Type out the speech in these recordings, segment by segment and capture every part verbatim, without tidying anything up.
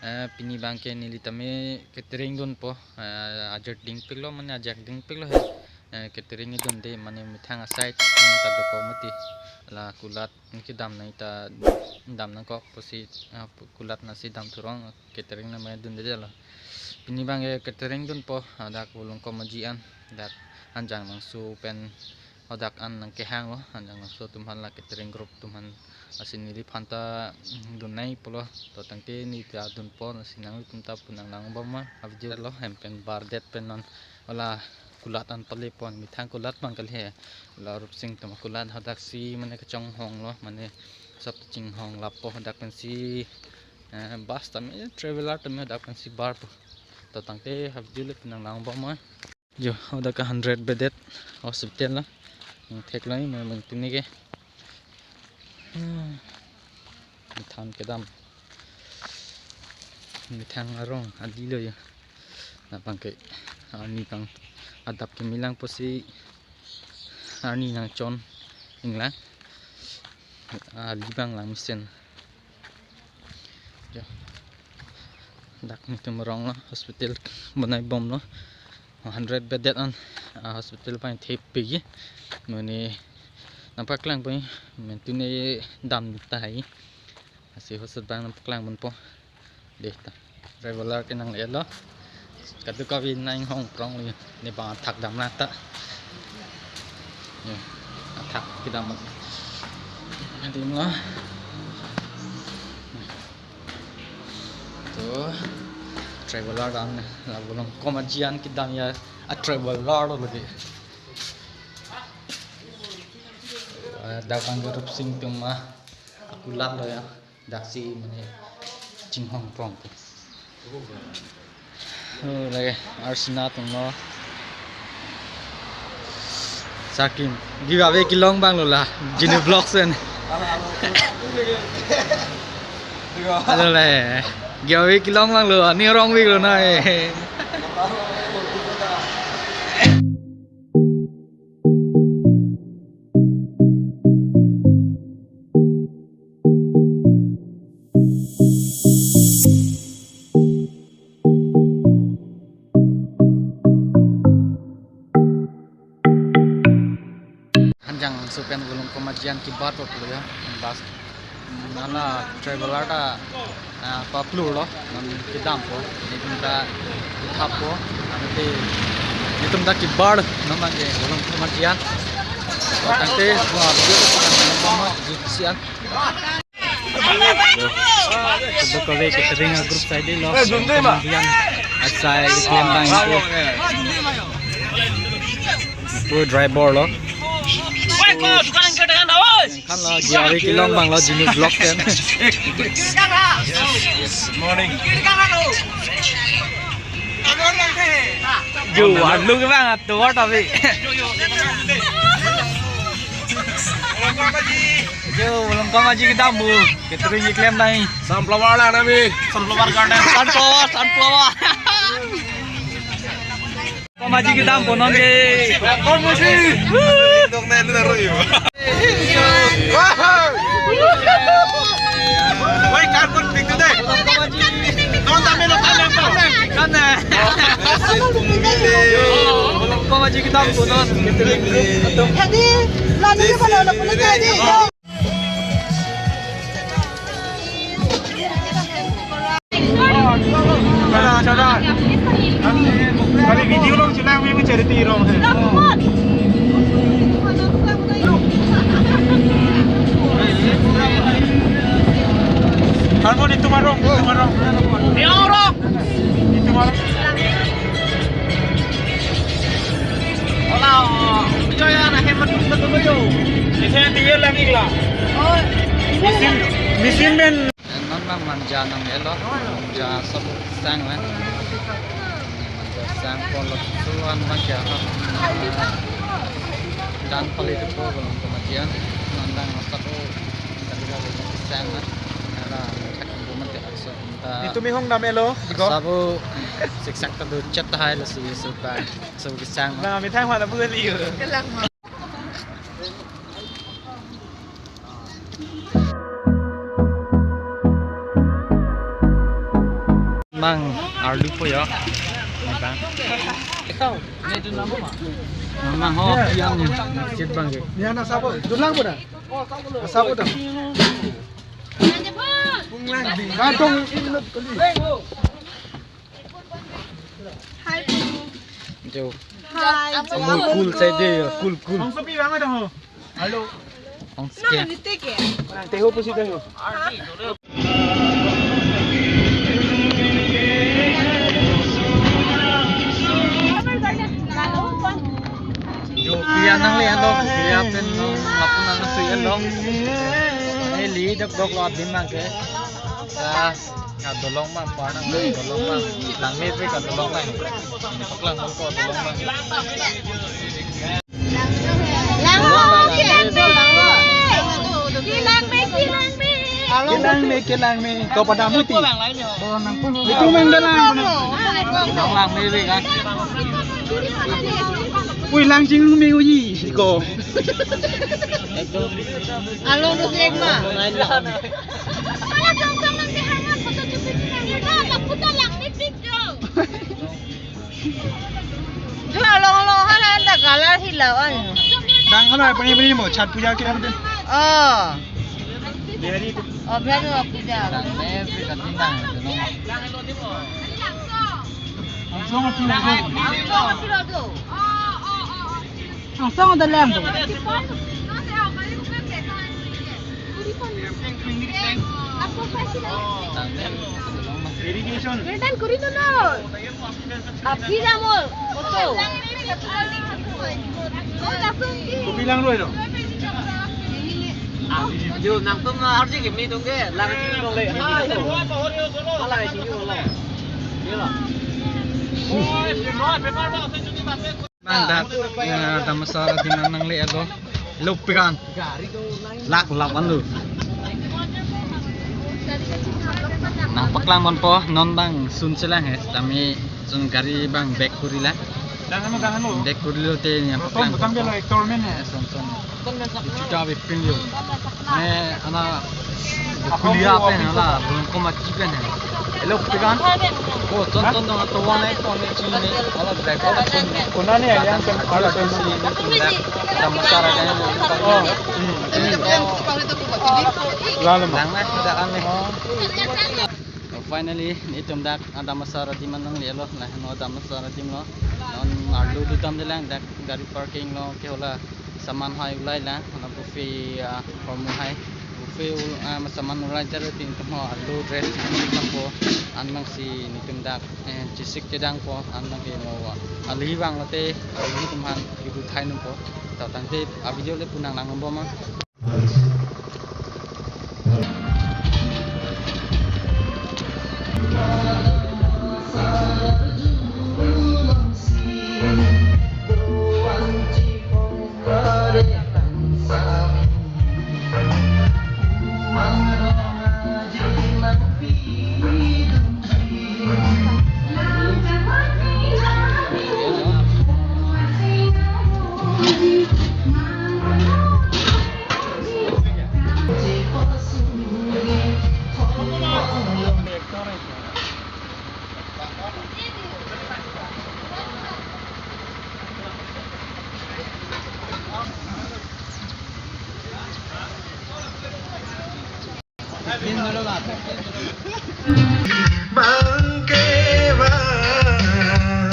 Eh, pini abangke neli tame catering dunpo, eh, ajat dingpiklo mane ajak dingpiklo he. Eh, catering idunde mane methang asai, hmm, ta dokok mati. La kulat kedam nangji ta dam nangkok pusi, eh, kulat nasi dam thurong catering name dundelo. Pini abangke catering dunpo, hadak Volongkom Aji an, dak Hanjanglangso pen hadak an nangkehanglo, Hanjanglangso atum aphan la catering group atum aphan, lasi neliphan ta, mm, dun nangji pulo. To tangte neli ta dunpo, lasi nanglitum ta pu nanglangbom ma, avideo lo, hem pen bardet pen non, hala kulat an pale pon, methang kulat abang kali he, la Rupsing atum akulat hadaksi mane kachonghonglo, mane sap chinghong lapo hadak pensi, eh, bus tame, traveler tame hadak pensi barpo. To tangte avideo le pu nanglangbom ma. Jo, hadak ke hundred bedded hospital lo. Nangthek lang, mane mane tini ke. Hmm. Methang kedam. Methang arong adilo jo. Labangke arni abang adap keme lang pusi arni nangchon inglang. Ali abang lang mesen. Jo. Dak netum arong lo, hospital bonai bomlo. Hundred bedded an, ah, hospital abang thepik ji. Mane nangpaklang pon, mentune dam tahai. Lasi hospital abang nangpaklang ponpo. Dei ta. Traveler ke nanglelo. Kadokave nang-inghong prong li. Ne abang athak dam nang ta. Ya, athak kedam. Adim lo. To, traveler dam ne. La Volongkom Aji an kedam ya. A traveler lo lagi. Eh, dak abang Rupsing atum ma. Akulat lo ya. Daksi mane chinghong prong ke. Oh, lake Arsina atum lo. Sakim. Giveaway kelong abang lo la. Genu Vlogs pen. Alo le. Giveaway kelong abang lo. Ani rong vik lo na eh. Hanjangso pen Volongkom Aji an kebarpo pulo ya, bus. Nala traveler ta, ah, paplurlo, non kedampo, netum ta kethappo, nanti netum ta kebar, non abangke Volongkom Aji an. Tangte, wah, video ta, video si an. Kadokave catering a group side lo. Eh, dunde ma. Kemudian asai keklem abang itu. Itu driver lo. Kan lo, giveaway kelong abang lo, Genu Vlogs pen. Morning. Jo, anu ke bang, atu what abi. Jo, Volongkom Aji kedam bu. Catering keklem nai. Sunflower lang nami. Sunflower garden. Sunflower, sunflower. Volongkom Aji kedampo non ke. Volongkom Aji. Dong nai lu taruh yuk. Woi, karbon pintu deh. Volongkom Aji. Nonton melo, karbon. Kan eh. Volongkom Aji kedampo non. Jadi, lagi pada ada punya jadi. Chalo, chalo. Kali video long chelang, mimi charity rong hai. Harmon, itu marong, itu marong. Dia orang. Itu marong. Hola, oh, yo ya na hemat betul yo. Isi dia lagi lah. Oh, misin, misin men. Non abang Manja nanglelo, Manja sab sang lang. Manja sang pon lo suan Manja ha. Dan pali depo Volongkom Aji an. Non abang sab kadokave sang lang. Ala thak bu mate aksa ta. Netum inghong damlo, digo. Sabo siksak ta do chat hai lo si suka. Sabo kesang. Bang, kami thang hala bu liu. Kelang. Bang, arlu po yo. Bang. Mama ho, piang ni. Sit bang ke. Yan asabo, dulang po na. Asabo na. Kantong inut kali. Hi. Jo. Hi. Cool, cool side de, cool, cool. Hong sopi bang ada ho. Hello. Hong scan. Teho pusi teho. Jo, pia nangle along, pia pen, no, hapun nang sui along. Eh, li dok dok lo adim nang ke. Ah, ka dolong ma, pa nang le dolong ma. Langmepik ka dolong ma. Paklang ko dolong ma. Langme, langme. Langme, langme. Langme, langme. Ko pada muti. Itu mang dalang. Langme, langme, kan. Ui, lang jing me uji ko. Along tu sek ma. Ala tong tong nang dihangan foto chupik nang. Kita laputa langmepik jo. Jo along along hala anta color hilau an. Dang hala pani pani mo chat puja kira betul. Oh. Oh, biar mo puja. Dang le beri kan bintang. Langsung mati langsung. Langsung ada lang tu. Irrigation. Return kuri dulu. Aphi na mo, moto. Kopi lang lo ito. Jo, nangtum na arji kimi tung ke, lang kimi tung le. Hai, hala kimi tung le. Ye la. Nang dak, ya, Damsara adim nangle alo. Lo pekan. Lak lak anu. Nang paklang ponpo, non bang sun chelang he, tame sun gari bang back kuri la. Dangan lo, dangan lo. Back kuri lo te nang paklang. Botang bela ektor men he. Son son. Chuta be pin lo. Ne ana kulia pen hala, bung koma chi pen he. Hello, pekan. Ko ton ton dong to wan ek ton ne chi ne. Hala black box. Kuna ne yang kan hala kan si ne. Damsara kan. Oh. Lalu. Nang na kita kan ne. Oh, finally, netum dak Damsara adim nangle lo, lahen Damsara adim lo. Non arlu dodam de lang dak gari parking lo ke hala. Saman hai ulai la, hala buffet, ah, hormu hai. Buffet ul-, ah, saman ulai jar tin kamo arlu dress ni kamo an mang si netum dak, eh, chisik kedang po an mang ke mo wa. Ali bang lote, ali tum han ibu thai num po. Tau tangte a video le pu nang lang bom ma. Bangke bang,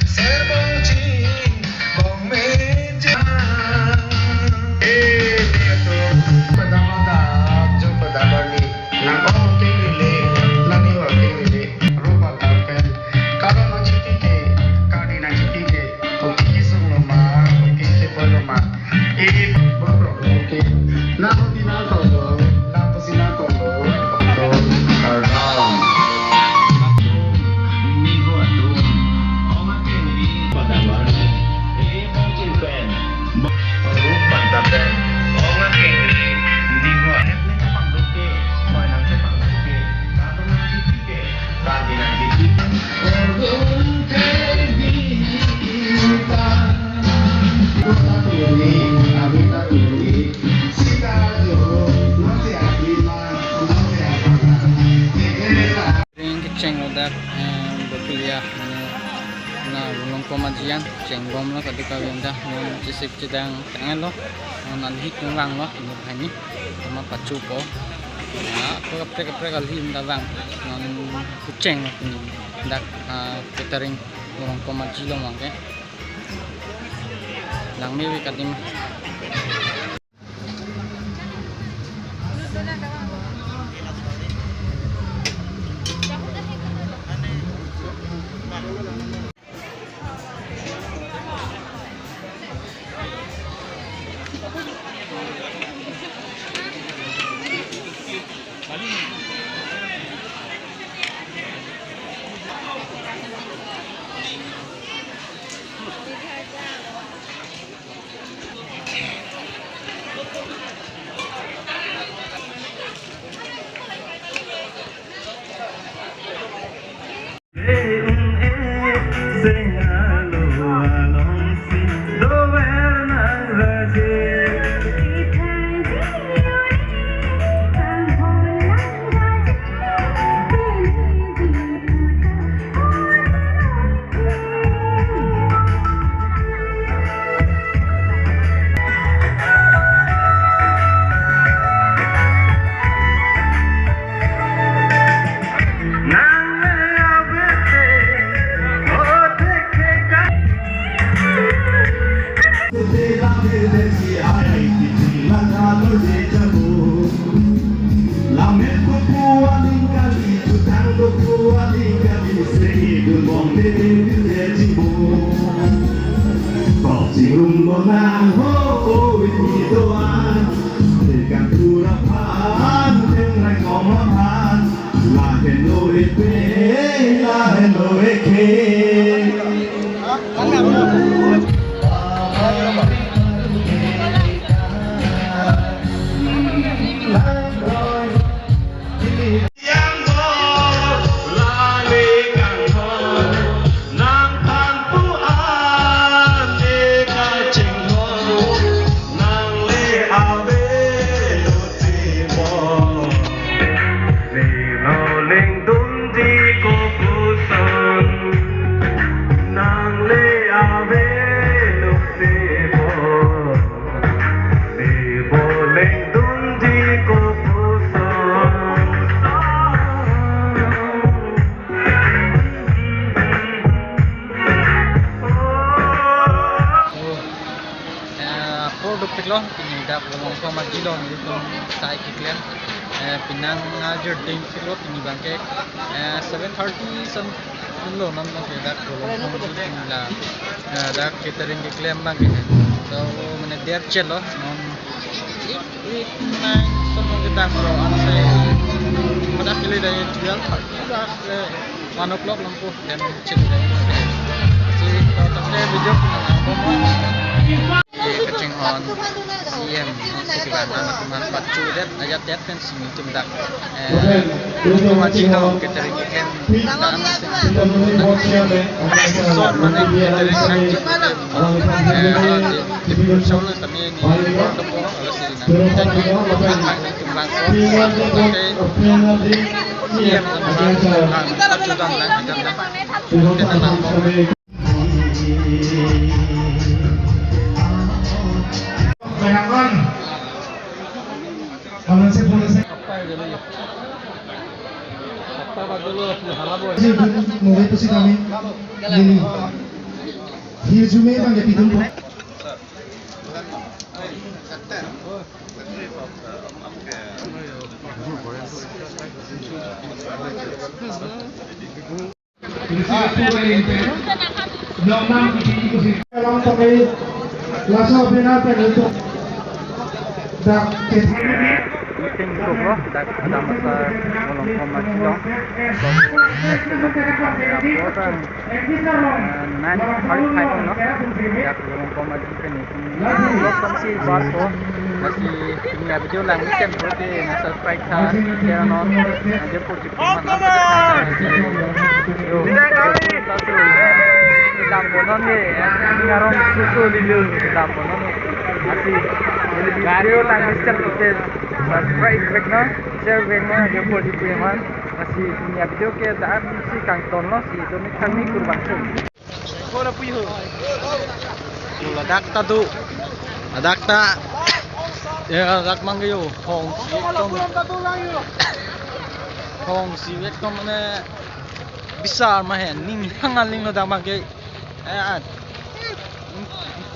serbong chin, bong meja. Eh, dia tu. Pada pada, jumpa pada ni. Nang oh, king lili, nang iwa king lili. Rupa tarpen. Kalau nang chiti ke, kadi nang chiti ke. Oke, sung lo ma, oke, kepo lo ma. Ini, bro, bro, oke. Nang hoti nang tolo, nang pusi nang tolo. Tolo, kardom. Liya, mane, na Volongkom Aji an chengbomlo, kadokave ta non chesik chedang tanglo, non alhi kevanglo, non hini, ama pachopo. Ya, kaprek kaprek alhi ta vang, non kucheng lo, dak, ah, catering Volongkom Aji along abangke. Langme ave kadima. Eh, apor dopiklo, pini dak Volongkom Aji along nelitum sai keklem. Eh, penang ajir dingpiklo, pini abangke, eh, seven thirty something lo, non abangke dak Volongkom Aji along la, eh, dak catering keklem abangke. So, mane der chelo, non eight, eight, nine, something ke dak lo, ansi, pada kili dak twelve thirty, dak, eh, one o'clock lampu, dem chit dem. Si, to, to, eh, video ko na, eh, kachinghon, C M, si kiban, anak teman pachu det, ajat det, pen si nelitum dak, eh, Volongkom Aji along catering keklem, dan, si, son, mane, catering keklem, eh, ala, di, di, son, kami ni, Hirjume abang ya pidum po. Alam pakai laso bina pen itu. Dak meeting ko, dak ada masa Volongkom Aji along. So, next time kita akan, eh, nine forty-five lo. Dak Volongkom Aji ke ni. Vlog kami si bas ko. Lasi pini avideo lang isi pen pute na subscribe tha, share non. Aja pute kuman. Yo. Dam bonon ye. Ngarong susu lilu. Dam bonon. Lasi pini avideo lang isi pen pute subscribe vek non, share vek non, aja pute kuman. Lasi pini avideo ke dak Si kangton lo si, domi kangni kurvangthu. Ladak ta do. Ladak ta. Ya, ladak mang ke yo. Hong si ekdom. Hong si ekdom mane bisar ma he. Ning hang aling ladak mang ke. Eh, ah.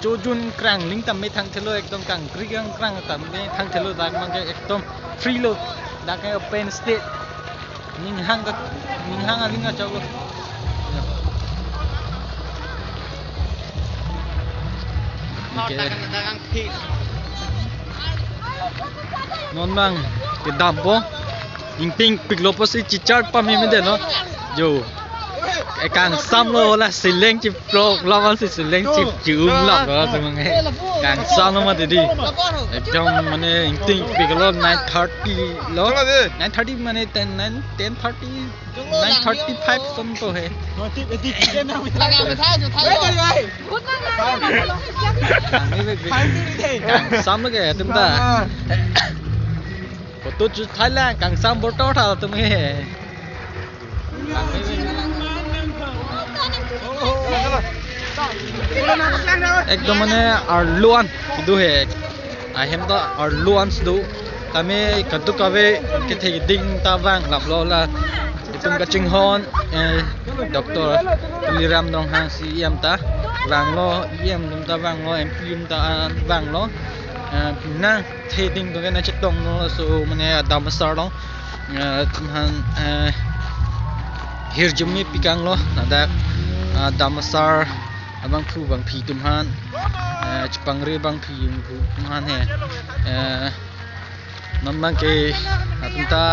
Chojun krangling tame thangthelo, ekdom kangkri kangkrang tame thangthelo, dak mang ke ekdom free lo, dak ke open stage. Ning hang ke, ning hang aling kachok lo. Ya. Oke. Non bang kedampo. Ingtingpik lo pusi chichar pamemedetlo. Jo. Eh, kangsam lo la seleng chiplok lawan si seleng chip chium lap lo tu mang eh. Kangsam lo mati di. Ekdom mane ingtingpik lo nine thirty lo. Nine thirty mane ten, nine, ten thirty, nine thirty-five som to he. Kangsam lo ke atum ta. Photo chu thailang kangsam bortor tha atum he. Ekdom mane arlo an kedo he. Ahem ta arlo an si do. Tame kaduk kave kethe keding ta vang lap lo la. Itum kachinghon, eh, Doctor Tuliram Ronghang C E M ta vanglo, E M atum ta vanglo, M P atum ta vanglo. Eh, nang theding do ke na chetong lo so mane adam asar lo. Eh, atum aphan, eh, hirjume pikang lo, ladak, eh, adam asar abangphu bangphi atum aphan, eh, chepangri bangphi bangphu atum aphan he. Eh, non bang ke atum ta,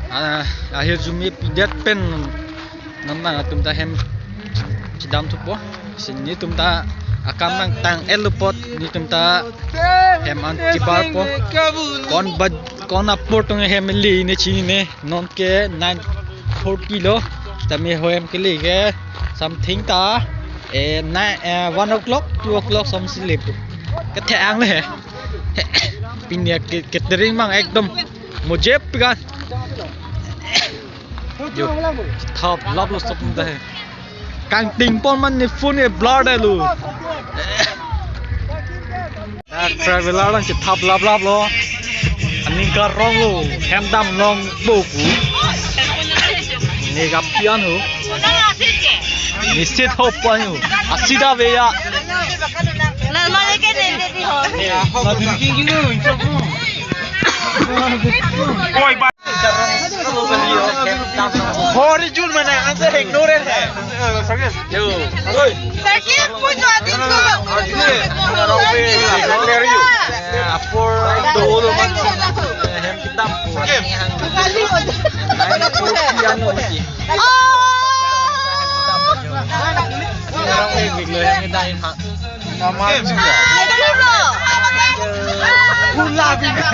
ah, ahirjume pidet pen non bang atum ta hem chedam thupo. Si netum ta akam nangtang-et lo apot netum ta hem an kebarpo. Kon ba, kon apor atum hem le ne chinine. Non ke nine forty lo. Tame ho hem kele ke something ta, eh, nine, eh, one o'clock, two o'clock som si le. Kethe-ang le. Pini ke catering mang ekdom mojep kan. Jo. Thap lap lo sop ta he. Kangting pon mane phone e blur de lo. Dak traveler lang chethap lap lap lo. Aning karong lo. Hem dam long bo pu. Ne kapian ho. Ne sit hop pa ho. Asida ve ya. Oi, ba. Hori jun mana ansa heng noren hai. Yo. Oi. Sakit pun jual tinggal. Apor dolo man. Hem kitam. Sakit. Nine forty ano uji. Oh. Orang ini biglo yang kita ini. Nama juga. Gula biglo.